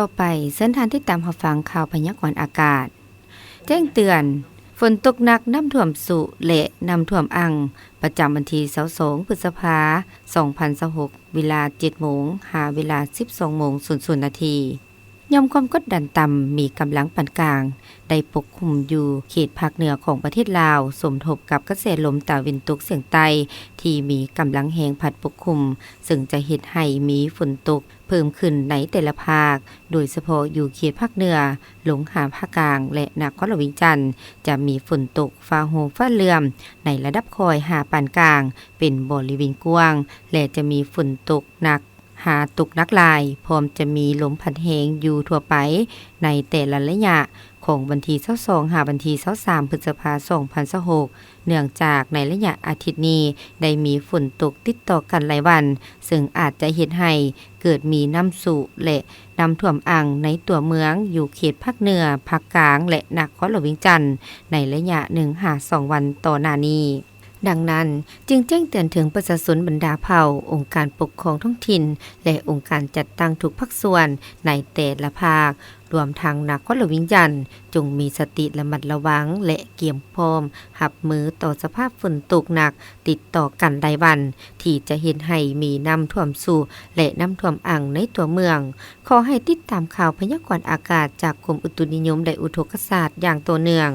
ຕໍ່ໄປ, ເຊີນທ່ານຕິດຕາມຮັບຟັງຂ່າວພະຍາກອນອາກາດ. ແຈ້ງເຕືອນ, ຝົນຕົກໜັກ, ນ້ຳຖ້ວມຊຸ ແລະ ນ້ຳຖ້ວມອັ່ງ ປະຈຳວັນທີຊາວສອງ ພຶດສະພາ ສອງພັນຊາວຫົກ, ເວລາເຈັດໂມງ ຫາເວລາສິບສອງໂມງ ສູນນາທີ. ຫຍ່ອມຄວາມກົດດັນຕ່ຳ ມີກຳລັງປານກາງ ໄດ້ປົກຄຸມຢູ່ເຂດພາກເໜືອຂອງປະເທດລາວ, ສົມທົບກັບກະແສລົມຕາເວັນຕົກສຽງໃຕ້ ທີ່ມີກຳລັງແຮງພັດປົກຄຸມ, ເຊິ່ງຈະເຮັດໃຫ້ມີຝົນຕົກເພີ່ມຂຶ້ນໃນແຕ່ລະພາກ, ໂດຍສະເພາະຢູ່ເຂດພາກເໜືອ ລົງຫາພາກກາງ ແລະ ນະຄອນຫຼວງວຽງຈັນ ຈະມີຝົນຕົກຟ້າຮ້ອງຟ້າເຫຼື້ອມ ໃນລະດັບຄ່ອຍຫາປານກາງ ເປັນບໍລິເວນກວ້າງ ແລະ ຈະມີຝົນຕົກໜັກ ຫາຕົກໜັກຫຼາຍ, ພ້ອມຈະມີລົມພັດແຮງຢູ່ທົ່ວໄປໃນແຕ່ລະໄລຍະຂອງວັນທີຊາວສອງ ຫາວັນທີຊາວສາມ ພຶດສະພາ ສອງພັນຊາວຫົກ, ເນື່ອງຈາກໃນໄລຍະອາທິດນີ້ໄດ້ມີຝົນຕົກຕິດຕໍ່ກັນຫຼາຍວັນ, ເຊິ່ງອາດຈະເຮັດໃຫ້ເກີດມີນ້ຳຊຸ ແລະ ນ້ຳຖ້ວມອັ່ງໃນຕົວເມືອງ ຢູ່ເຂດພາກເໜືອ, ພາກກາງ ແລະ ນະຄອນຫຼວງວຽງຈັນ ໃນໄລຍະໜຶ່ງຫາສອງວັນຕໍ່ໜ້ານີ້. ດັ່ງນັ້ນ, ຈຶ່ງແຈ້ງເຕືອນເຖິງປະຊາຊົນບັນດາເຜົ່າ, ອົງການປົກຄອງທ້ອງຖິ່ນ ແລະ ອົງການຈັດຕັ້ງທຸກພາກສ່ວນໃນແຕ່ລະພາກ, ລວມທັງນະຄອນຫຼວງວຽງຈັນ, ຈົ່ງມີສະຕິລະມັດລະວັງ ແລະ ກຽມພ້ອມຮັບມືຕໍ່ສະພາບຝົນຕົກໜັກຕິດຕໍ່ກັນຫຼາຍວັນ, ທີ່ຈະເຮັດໃຫ້ມີນ້ຳຖ້ວມຊຸ ແລະ ນ້ຳຖ້ວມອັ່ງໃນຕົວເມືອງ. ຂໍໃຫ້ຕິດຕາມຂ່າວພະຍາກອນອາກາດຈາກກົມອຸຕຸນິຍົມ ແລະ ອຸທົກກະສາດຢ່າງຕໍ່ເນື່ອງ.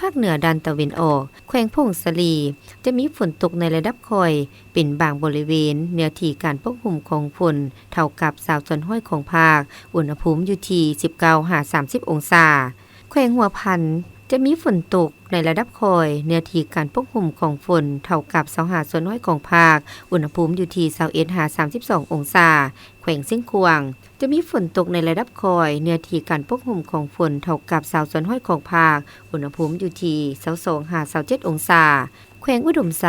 ພາກເໜືອດ້ານຕາເວັນອອກ, ແຂວງຜົ້ງສາລີ ຈະມີຝົນຕົກໃນລະດັບຄ່ອຍ ເປັນບາງບໍລິເວນ, ເນື້ອທີ່ການປົກຄຸມຂອງຝົນເທົ່າກັບຊາວສ່ວນຮ້ອຍຂອງພາກ, ອຸນຫະພູມຢູ່ທີ່ສິບເກົ້າຫາສາມສິບອົງສາ. ແຂວງຫົວພັນ ຈະມີຝົນຕົກໃນລະດັບຄ່ອຍ, ເນື້ອທີ່ການປົກຄຸມຂອງຝົນເທົ່າກັບຊາວຫ້າສ່ວນຮ້ອຍຂອງພາກ, ອຸນຫະພູມຢູ່ທີ່ຊາວເອັດຫາສາມສິບສອງອົງສາ. ແຂວງຊຽງຂວາງ ຈະມີຝົນຕົກໃນລະດັບຄ່ອຍ, ເນື້ອທີ່ການປົກຄຸມຂອງຝົນເທົ່າກັບຊາວສ່ວນຮ້ອຍຂອງພາກ, ອຸນຫະພູມຢູ່ທີ່ຊາວສອງຫາຊາວເຈັດອົງສາ. ແຂວງອຸດົມໄຊ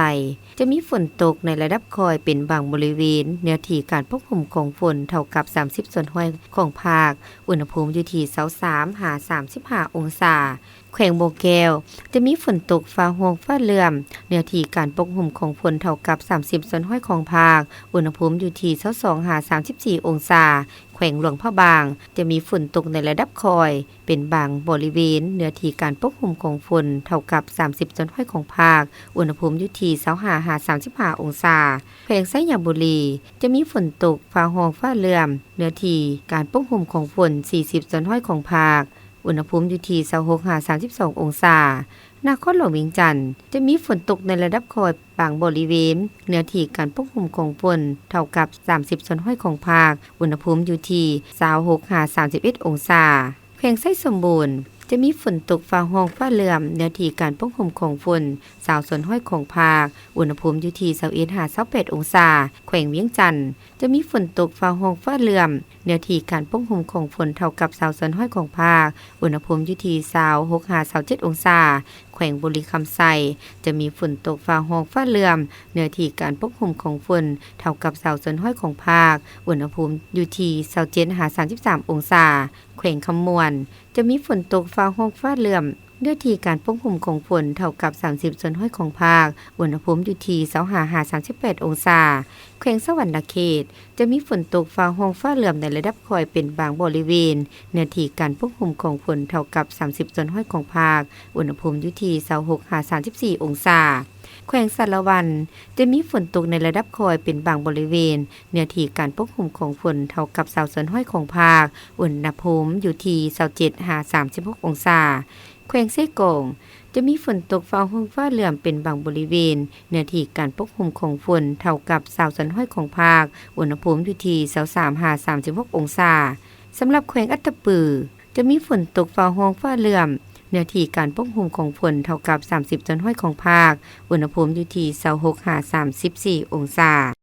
ຈະມີຝົນຕົກໃນລະດັບຄ່ອຍເປັນບາງບໍລິເວນ, ເນື້ອທີ່ການປົກຄຸມຂອງຝົນເທົ່າກັບສາມສິບສ່ວນຮ້ອຍຂອງພາກ, ອຸນຫະພູມຢູ່ທີ່ຊາວສາມຫາສາມສິບຫ້າອົງສາ. ແຂວງບໍ່ແກ້ວ ຈະມີຝົນຕົກຟ້າຮ້ອງຟ້າເຫຼື້ອມ, ເນື້ອທີ່ການປົກຄຸມຂອງຝົນເທົ່າກັບສາມສິບສ່ວນຮ້ອຍຂອງພາກ, ອຸນຫະພູມຢູ່ທີ່ຊາວສອງຫາສາມສິບສີ່ອົງສາ. ແຂວງຫຼວງພະບາງ ຈະມີຝົນຕົກໃນລະດັບຄ່ອຍ ເປັນບາງບໍລິເວນ, ເນື້ອທີ່ການປົກຄຸມຂອງຝົນເທົ່າກັບສາມສິບສ່ວນຮ້ອຍຂອງພາກ, ອຸນຫະພູມຢູ່ທີ່ຊາວຫ້າຫາສາມສິບຫ້າອົງສາ. ແຂວງໄຊຍະບູລີ ຈະມີຝົນຕົກຟ້າຮ້ອງຟ້າເຫຼື້ອມ, ເນື້ອທີ່ການປົກຄຸມຂອງຝົນສີ່ສິບສ່ວນຮ້ອຍຂອງພາກ, ອຸນຫະພູມຢູ່ທີ່ຊາວຫົກຫາສາມສິບສອງອົງສາ. ນະຄອນຫຼວງວຽງຈັນ ຈະມີຝົນຕົກໃນລະດັບຄ່ອຍບາງບໍລິເວນ, ເນື້ອທີ່ການປົກຄຸມຂອງຝົນເທົ່າກັບສາມສິບສ່ວນຮ້ອຍຂອງພາກ, ອຸນຫະພູມຢູ່ທີ່ຊາວຫົກຫາສາມສິບເອັດອົງສາ. ແຂວງໄຊສົມບູນ ຈະມີຝົນຕົກຟ້າຮ້ອງຟ້າເຫຼື້ອມ, ເນື້ອທີ່ການປົກຄຸມຂອງຝົນຊາວສ່ວນຮ້ອຍຂອງພາກ, ອຸນຫະພູມຢູ່ທີ່ຊາວເອັດຫາຊາວແປດອົງສາ. ແຂວງວຽງຈັນ ຈະມີຝົນຕົກຟ້າຮ້ອງຟ້າເຫຼື້ອມ, ເນື້ອທີ່ການປົກຄຸມຂອງຝົນເທົ່າກັບຊາວສ່ວນຮ້ອຍຂອງພາກ, ອຸນຫະພູມຢູ່ທີ່ຊາວຫົກຫາຊາວເຈັດອົງສາ. ແຂວງບໍລິຄຳໄຊ ຈະມີຝົນຕົກຟ້າຮ້ອງຟ້າເຫຼື້ອມ, ເນື້ອທີ່ການປົກຄຸມຂອງຝົນເທົ່າກັບຊາວສ່ວນຮ້ອຍຂອງພາກ, ອຸນຫະພູມຢູ່ທີ່ຊາວເຈັດຫາສາມສິບສາມອົງສາ. ແຂວງຄຳມ່ວນ ຈະມີຝົນຕົກຟ້າຮ້ອງຟ້າເຫຼື້ອມ, ເນື້ອທີ່ການປົກຄຸມຂອງຝົນເທົ່າກັບສາມສິບສ່ວນຮ້ອຍຂອງພາກ, ອຸນຫະພູມຢູ່ທີ່ຊາວຫ້າຫາສາມສິບແປດອົງສາ. ແຂວງສະຫວັນນະເຂດ ຈະມີຝົນຕົກຟ້າຮ້ອງຟ້າເຫຼື້ອມໃນລະດັບຄ່ອຍເປັນບາງບໍລິເວນ, ເນື້ອທີ່ການປົກຄຸມຂອງຝົນເທົ່າກັບສາມສິບສ່ວນຮ້ອຍຂອງພາກ, ອຸນຫະພູມຢູ່ທີ່ຊາວຫົກຫາສາມສິບສີ່ອົງສາ. ແຂວງສາລະວັນ ຈະມີຝົນຕົກໃນລະດັບຄ່ອຍເປັນບາງບໍລິເວນ, ເນື້ອທີ່ການປົກຄຸມຂອງຝົນເທົ່າກັບຊາວສ່ວນຮ້ອຍຂອງພາກ, ອຸນຫະພູມຢູ່ທີ່ຊາວເຈັດຫາສາມສິບຫົກອົງສາ. ແຂວງເຊກອງ ຈະມີຝົນຕົກຟ້າຮ້ອງຟ້າເຫຼື້ອມເປັນບາງບໍລິເວນ, ເນື້ອທີ່ການປົກຄຸມຂອງຝົນເທົ່າກັບຊາວສ່ວນຮ້ອຍຂອງພາກ, ອຸນຫະພູມຢູ່ທີ່ຊາວສາມຫາສາມສິບຫົກອົງສາ. ສຳລັບແຂວງອັດຕະປື ຈະມີຝົນຕົກຟ້າຮ້ອງຟ້າເຫຼື້ອມ, ເນື້ອທີ່ການປົກຄຸມຂອງຝົນເທົ່າກັບສາມສິບສ່ວນຮ້ອຍຂອງພາກ, ອຸນຫະພູມຢູ່ທີ່ຊາວຫົກຫາສາມສິບສີ່ອົງສາ.